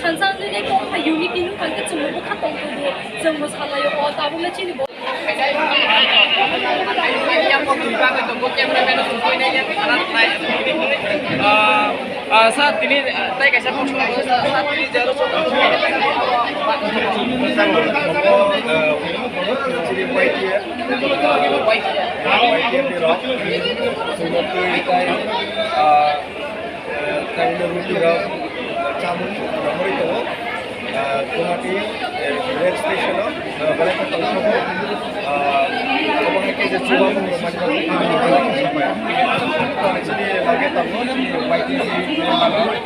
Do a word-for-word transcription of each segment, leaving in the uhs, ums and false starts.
Thansa wngwi kok unity wngkha khe chwngno bwkha tongthokgo, chwngno salaio, o tabukle chini bo. Ah, ah, sir, tini, ah, tai kaisa kok swnam, sir, sir, tini jaro swnam. Chini Y T F, Y T F ni rok, chwngno twi tai, ah, Taino ruti rok chamung romwi tongo. Ah, Guwahati, eh, rail station o, ah, belai khe tongthokgo. Ah, obo hai khe je chubabu rok mani rok chini lage tongo, chini Y T F ni member rok,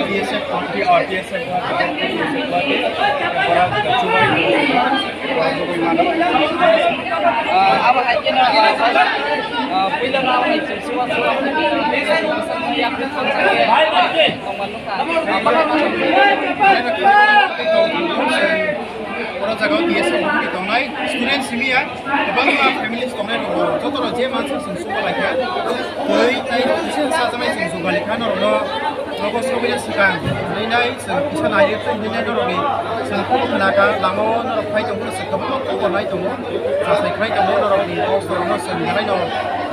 B S F, ah, B S F, B S F, bohrok chubai. Ah, abo hai khe no, ah, ah, puila no abo hai chwng suwa suwa, yakni thansa khe tongma nukha. Ah, bahai no. Oro jaga o D S F ni tongnai student simi ya, kwbangma families tongnai rok, joto rok je mansa chwng suwa lai kha. Twi tai kisa chajaknai chwng jugali kha norokno nogo sogwina swkang hinwi nai chwng kisa nai rw hinwi nai norokni chwng khulum naka lama o norok phai tongphuru chwng kwbangma khobor nai tongo, chasai khlai tongo norokni kok sorokno chwng belai no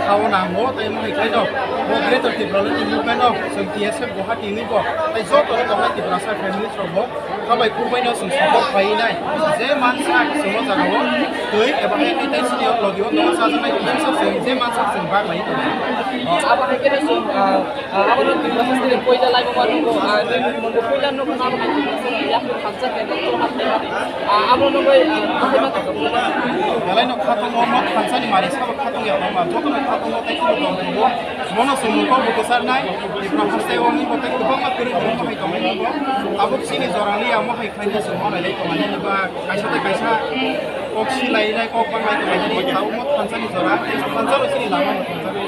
kha o nango tei mohai khlai no bo Greater Tipraland ni movement no chwng T S F Guwahati hinwi bo tei joto no tongnai Tiprasa families rok bo. Khabai kubai no chwng support khlai nai. Je mansa chwng o jaga o twi eba hai khe tai sini o logi o tongo chajaknai kisa chwng je mansa chwng bak lai tongo. Abo hai khe no chwng, ah, ah, abo no twi bwswk sini poila lai bo mano, ah, twi mung bo poila no khna abo hai khe no chwng yakni khamsa khe no chwng ha khe, ah, abo no bai, ah, belai no kha tongo, mo khamsa ni mari sabo kha tong ya ma joto no kha tongo tei kubo tong tongo. Bono chwng mung kok bo kwchar nai, Tipra haste o wngwi bo tei kwbangma kwrwi kwrwi hai tongmani bo. Tabuk chini jora liya mo hai khlaina chwng mo nai lai tongmani ba kaisa tei kaisa kok silai nai kok bang lai tongmani bo tabuk mo thansa ni jora, thansa rok chini lama bo thansa rok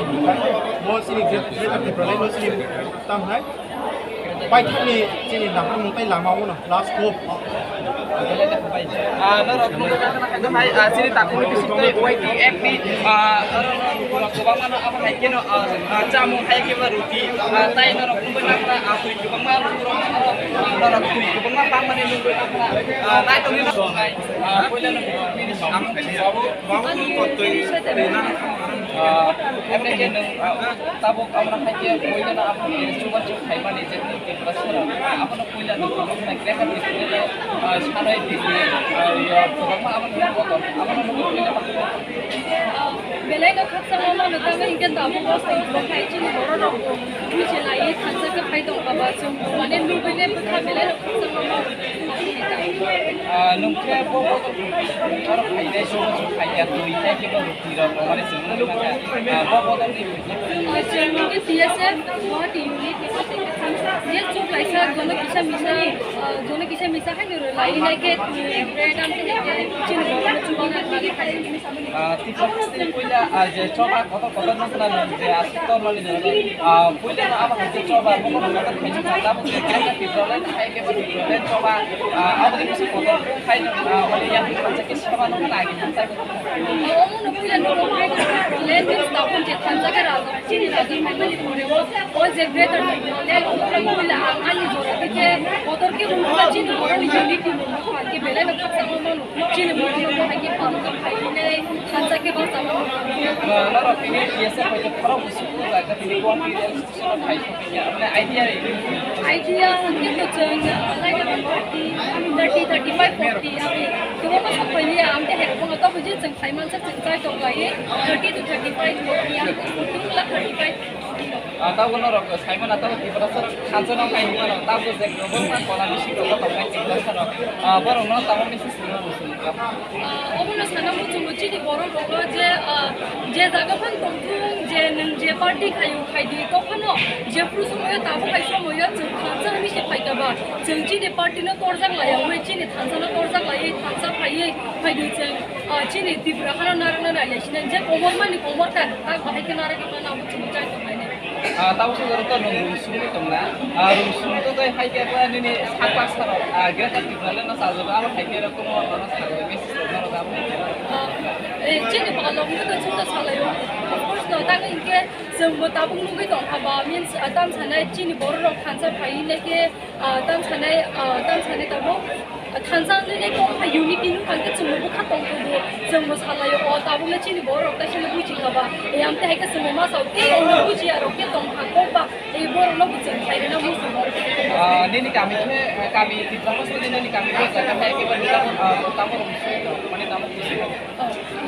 bo chini Greater Tipraland no chini tam hai. Paithakni chini naharmung tei lama o no last hope. Ah, norok nugwi mano hai, ah, chini takhukni bisingtwi Y T F ni, ah, norok kwbangma no abo hai kheno, ah, ah, chamung hai khe ba ruti, ah, tai norok nugwi mano, ah, twi kwbangma lukurok, ah, norok twi kwbangma bangmani nugwi mano, ah, naitongni, ah, puila no, ah, Tabuk amo hai khe puila no amo ni chubachu khaimani je ni Tiprasa rok amo no puila no amo no kre kha ni puila no sanai di ni kwbangma amo ni kotor amo no puila no. Belai no khaksa no mano tamo hinkhe tabuk o sai bo khai chini borok rok bo bujilai thansa khe phai tong kha ba chwng mane lugui le bwkha belai no khaksa no mano. Ah, nwng khe bo bodol oro khainai, bo bodol khaiya, twi tai khe bo rwtwi rok, mane chwng nugwi mankha, ah, bo bodol ni. Chwng nwng khe T S F Guwahati unit ni je chuk kaisa jono kisa misa, ah, jono kisa misa haino rwlai nai khe, twi, bread, am, twi, chini borok no chubana bagwi khai. Ah, Tipra Motha ni puila, ah, je choba kotor kotor no khna nang je aswk tor mani je, ah, puila no abo hai je choba bo kotor kotor khaini kha tabuk je khaina Tipra lai khai khe bo Tipra lai choba, ah, abo ni bisi kotor khai no, ah, mani yang khansa khe seba no khna agi khansa. Omo no puila no rok lai khe Tipra lai ni tabuk je khansa khe raja chini raja khai mani pore o, o je greater Tipra lai o puila ang ani jora khe kotor khe bo no chini borok ni unity no kha khe belai no khaksa no mano. Chini borok no hai khe pal khe khai hinai khansa khe basa no. Norok tini T S F bai khe khorok bwswk wngkha khe tini Guwahati rail station o khai sokya. Mane idea ri. Idea hwnkhe to chwng, ah, like thirty, thirty, thirty-five, forty, ang kwbangma sok pai liya, ang khe hai rok phano tabuk je chwng khai mansa chwng chai tok lai thirty to thirty-five, forty, ang khe forty wngla thirty-five. Ah, tabuk norok sai mano, tabuk Tiprasa rok khansa no khai mano, tabuk je kwbangma kola bising rok tongnai Tiprasa rok, ah, borok no tamo message rwna muchung kha. Ah, obono sana muchungo chini borok rokno je, ah, je jaga phan tongthung je nwng je party khaio khaidi tophano je phuru somoyo tabuk hai somoyo chwng khansa hwnwi se phaikha ba chwng chini party no torjak laiya hwnwi chini thansa no torjak laiwi thansa phaiwi phaidi chwng, ah, chini Tripura hano narwkna nailai sinai je komor mani komor kan tak bahai khe narwkna nabo chwng chai tonglainai. Ah, tabuk se jora to nwng room sumwi tongna. Ah, room sum to tei hai khe ta nini sak baksa rok, ah, Greater Tipraland no chajago, abo hai khe rok kono no chajago, message rok no rok abo hai khe. Ah, eh, chini bwkha logno to chwngno salaio. Of course, Tamo hinkhe chwngbo tabuk nugwi tongkha ba, means, ah, tam sanai chini borok rok thansa phai hinlai khe, ah, tam sanai, ah, tam sanai tabuk, ah, thansa hinlai khe kok hai unity nukha khe chwngbo bwkha tongthokgo, chwngbo salaio, o tabukle chini borok rok taisano buji kha ba, e amte hai khe chwngbo ma sao tei ono bujiya rok khe tongkha kok ba, e borok no bo chwng khairina muchung borok. Ah, nini kami khe, kami Tripura House ni nini kami khe jaga hai khe ba nini, ah, tamo rok, mane tamo.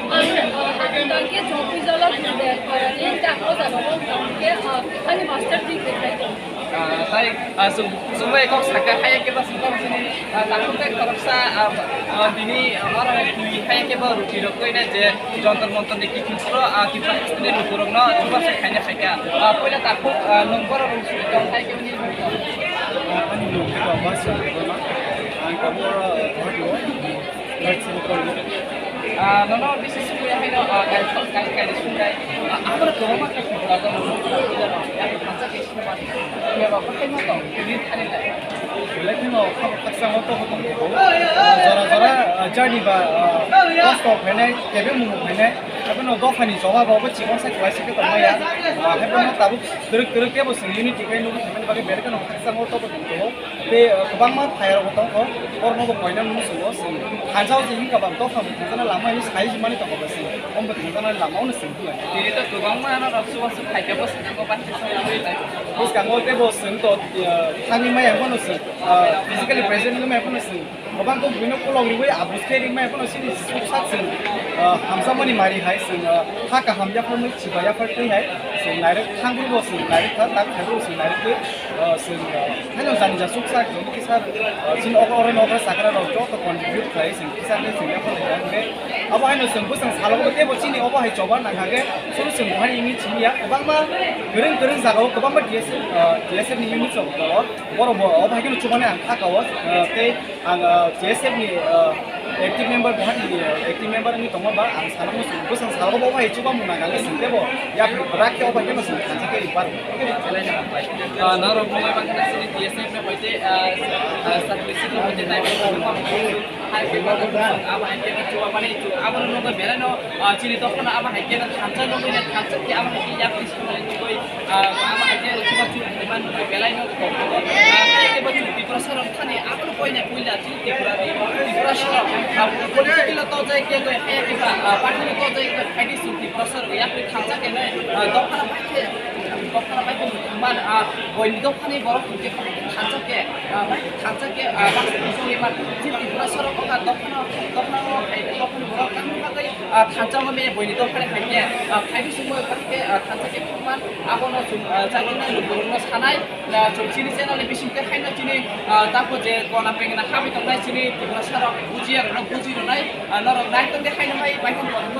Ang, ah, ang tangkhe Jongpui Jala Gurudeva Parani, ang o jaga o tangkhe, ah, ani master degree khai tongo. Ah, tai, ah, sum-, sumbai kok saka hai khe ba sumbai sini, ah, takhuk tei khoroksa, ah, ah, bini, ah, oro twi hai khe ba ruti rok twi na je Jantar Mantar ni kiphilsro, ah, Tripura House ni lukurok no chubachu khaina khaikha. Ah, puila takhuk, ah, nwng borok rok sui tong hai khe bini. Ah, ani nwng khe ba Basa Debbarma. Ang tabuk oro, ah, Guwahati o. Right side o. Ah, nono bisi sumui haino, ah, kai, kai, kai sumui. Ah, abo kwbangma khe Tripura o, yang thansa khe sini mani. Ya ba, pakai ma tong, ini thani lai. Belai kheno khabo khaksa mo to tong ko. Ah, jora jora, ah, journey ba, ah, kosto phainai, kebe mung phainai. Abono dophani jawab abo chikon sa kwlai se khe tongmaya. Ah, hebono tabuk twrwk twrwk kebo se unity khai nugwi thangmani bagwi belai kheno khaksa mo to tong ko. Tei, uh, kwbangma phaiyarokbo tongkho, borokno bo koinani muchungo chwng thansa o se hinkha ba dopha bo thansa lama hinwi sai se mani tongkha ba chwng, omo bo thansa lama ono chwng buya. Tini to kwbangma norok chubachu phaikhe bo chwng bo bacha chwng. Bwskango tei bo chwng to, uh, thangwi maya phano chwng, uh, physically present wngwi maya phano chwng kwbang kok buino kolok riwi abus khe ring maya phano chini chuksa chwng, uh, hamjakmani mari hai chwng, uh, ha kaham yapharmwi chiba yaphar twi hai chwng nairok thangwi bo chwng nairok kha tak thangwi bo chwng nairok twi. Ah, chwng, ah, haino jani ja chuksa chwng kisa, ah, chini oro, oro nokra sakra rok joto contribute khlai chwng kisa khe chwng yaphar bo hwnkhe abo haino chwng bwswng salo bo teibo chini obo hai choba nang kha khe suru chwng bo hai unit simi ya kwbangma kwrwng kwrwng jaga o kwbangma D S F, ah, D S F ni unit rok tongo borok bo obo hai kheno chubani ang kha kao, ah, tei Ang, ah, T S F ni, ah, active member, Guwahati ni, ah, active member wngwi tongma ba, ang sana muchung, bwswng salo bo bai chuba mung nang khe sing tebo, yak rak khe obai khe no sing thansa khe bar. Ah, norok bo bai khe chini T S F ni hoite, ah, ah, service ni hoite nai bo hai khe ba abo hai khe chuba mani chu abo no no berai no, ah, chini dophano abo hai khe thansa no thansa khe abo hai khe yak ni sumai nugui, ah, abo hai khe chuba chu man belai no ko. Ah, hai khe bo chu Tiprasa rok thani abo Koine puila chini Tripura ni, Tripura soro, ah, political o tojai khe, khe, khe, ah, party o tojai khe, phaidi chwng Tripura soro, yakni thansa khe, ah, dophana bai khe, dophana bai khe, man, ah, boini dophani borok khe, thansa khe, ah, bai khe thansa khe, ah, bangsa khe songwi man, chini Tripura soro, ah, dophana, dophana o, dophani borok, tamo bagwi, ah, thansa o me boini dophani hai khe, ah, phaidi chwng bai khe, ah, thansa khe man, abono chwng, ah, chakri nai borokno sanai. Da chwng chini channel ni bising tei haino chini, ah, takhuk je gona pengna habwi tongnai chini Tiprasa rok bujiya rwna buji rwnai, ah, norok nai tongdi haino hai bai tongdi.